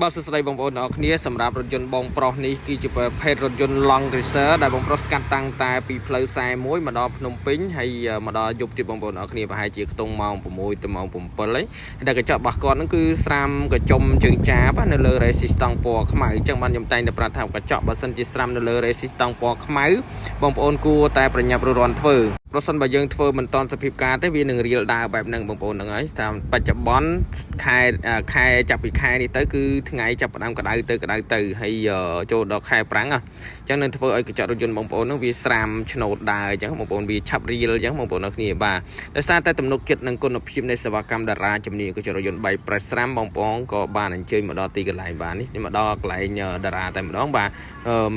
បាទសួស្តីបងប្អូនទាំងអស់គ្នាសម្រាប់រថយន្តបងប្រុសនេះគឺជាប្រភេទរថយន្ត Land Cruiser ដែលបងប្រុសស្កាត់តាំងតែពីផ្លូវ41មកដល់ភ្នំពេញហើយមកដល់យប់ទៀតបងប្អូនទាំងអស់គ្នាប្រហែលជាខ្ទង់ម៉ោង6ទៅម៉ោង7ហើយដែលកញ្ចក់របស់គាត់ហ្នឹងគឺស្រាមកញ្ចុំជើងចាបនៅលើ resistant ពណ៌ខ្មៅអញ្ចឹងបានខ្ញុំតែងតែប្រាប់ថាកញ្ចក់បើសិនជាស្រាមនៅលើ resistant ពណ៌ខ្មៅបងប្អូនគួរតែប្រញាប់ររាន់ធ្វើប្រសិនបើយើងធ្វើមិនតាន់សភាពការទេវានឹងរៀលដើរបែបហ្នឹងបងប្អូនហ្នឹងហើយតាមបច្ចុប្បន្នខែខែចាប់ពីខែនេះទៅគឺថ្ងៃចាប់ផ្ដើមក្តៅទៅក្តៅទៅហើយចូលដល់ខែប្រាំងអញ្ចឹងនឹងធ្វើឲ្យកញ្ចក់រថយន្តបងប្អូនហ្នឹងវាស្រាមឆ្នោតដើរអញ្ចឹងបងប្អូនវាឆាប់រៀលអញ្ចឹងបងប្អូនទាំងគ្នាបាទដោយសារតែទំនុកចិត្តនិងគុណភាពនៃសេវាកម្មតារាជំនាញកញ្ចក់រថយន្តបែបប្រេះស្រាំបងប្អូនក៏បានអញ្ជើញមកដល់ទីកន្លែងបាទនេះមកដល់កន្លែងតារាតែម្ដងបាទ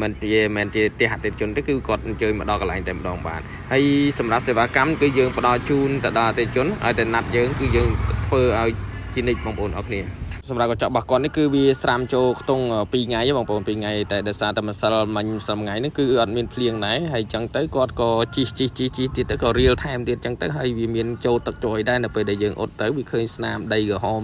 មិនជាផ្ទះអតិថិជនទេគឺគាត់អញ្ជើញមកដល់កន្លែងតែម្ដងបាទហើយសម្រាប់សេវាកម្មគឺយើងផ្ដល់ជូនទៅដល់អតិថិជនឲ្យតែណាត់យើងគឺយើងធ្វើឲ្យជានិច្ចបងប្អូនអរគ្នាសម្រាប់កញ្ចក់របស់គាត់នេះគឺវាស្រាមចូលខ្ទង់2ថ្ងៃបងប្អូន2ថ្ងៃតែដោយសារតែម្សិលមិញម្សិលថ្ងៃហ្នឹងគឺអត់មានភ្លៀងដែរហើយចឹងទៅគាត់ក៏ជីកជីកជីកជីកទៀតទៅក៏រៀលថែមទៀតចឹងទៅហើយវាមានចូលទឹកចូលអីដែរនៅពេលដែលយើងអ៊ុតទៅវាឃើញស្នាមដីក្រហម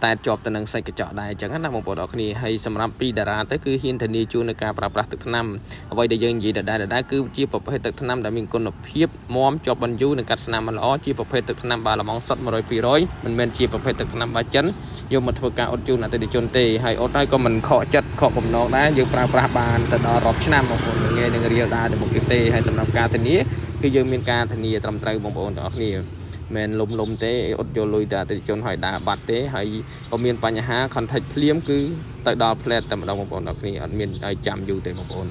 តែជាប់ទៅនឹងសាច់កញ្ចក់ដែរចឹងណាបងប្អូនអរគ្នាហើយសម្រាប់ពីតារាទៅគឺហ៊ានធានាជូននៅការប្រើប្រាស់ទឹកថ្នាំអ្វីដែលយើងនិយាយដដែលដដែលគឺជាប្រភេទទឹកថ្នាំដែលមានគុណភាពមាំជាប់បញ្យូរនិងកាត់ស្នាមមិនល្អជាប្រភេទទឹកថ្នាំបាឡម៉ង់សុទ្ធ100%មិនមែនជាប្រភេទទឹកថ្នាំបាចិនយកមកធ្វើការអ៊ុតជូនអតិថិជនទេហើយអ៊ុតហើយក៏មិនខកចិត្តខកបំណងដែរយើងប្រើប្រាស់បានទៅដល់រាប់ឆ្នាំបងប្អូនងាយនឹងរៀលដែរទៅមុខទៀតទេហើយសម្រាប់ការធានាគឺយើងមានការធានាត្រឹមត្រូវបងប្អូនទាំងអស់គ្នាមិនលុំលុំទេអត់យកលុយទៅអតិថិជនហើយដើរបាត់ទេហើយក៏មានបញ្ហា contact ភ្លាមគឺទៅដល់ plate តែម្ដងបងប្អូនទាំងអស់គ្នាអត់មានឲ្យចាំយូរទេបងប្អូន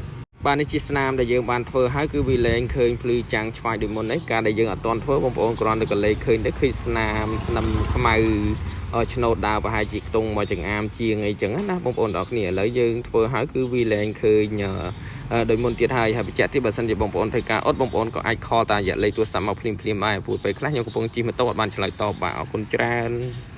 បាទនេះជាស្នាមដែលយើងបានធ្វើហើយគឺវាលែងឃើញភ្លឺចាំងឆ្វាយដូចមុននេះការដែលយើងអត់ទាន់ធ្វើបងប្អូនគ្រាន់តែក៏លេខឃើញទៅឃើញស្នាមស្នឹមខ្មៅឆ្នោតដើរប្រហែលជាខ្ទង់មកចង្អាមជាងអីចឹងណាបងប្អូនទាំងអស់គ្នាឥឡូវយើងធ្វើហើយគឺវាលែងឃើញដោយមុនទៀតហើយហើយបញ្ជាក់ទៀតបើសិនជាបងប្អូនធ្វើការអត់បងប្អូនក៏អាច call តាមរយៈលេខទូរស័ព្ទមកភ្លាមភ្លាមដែរព្រោះពេលខ្លះខ្ញុំកំពុងជិះម៉ូតូអត់បានឆ្លើយតបបាទអរគុណច្រើន។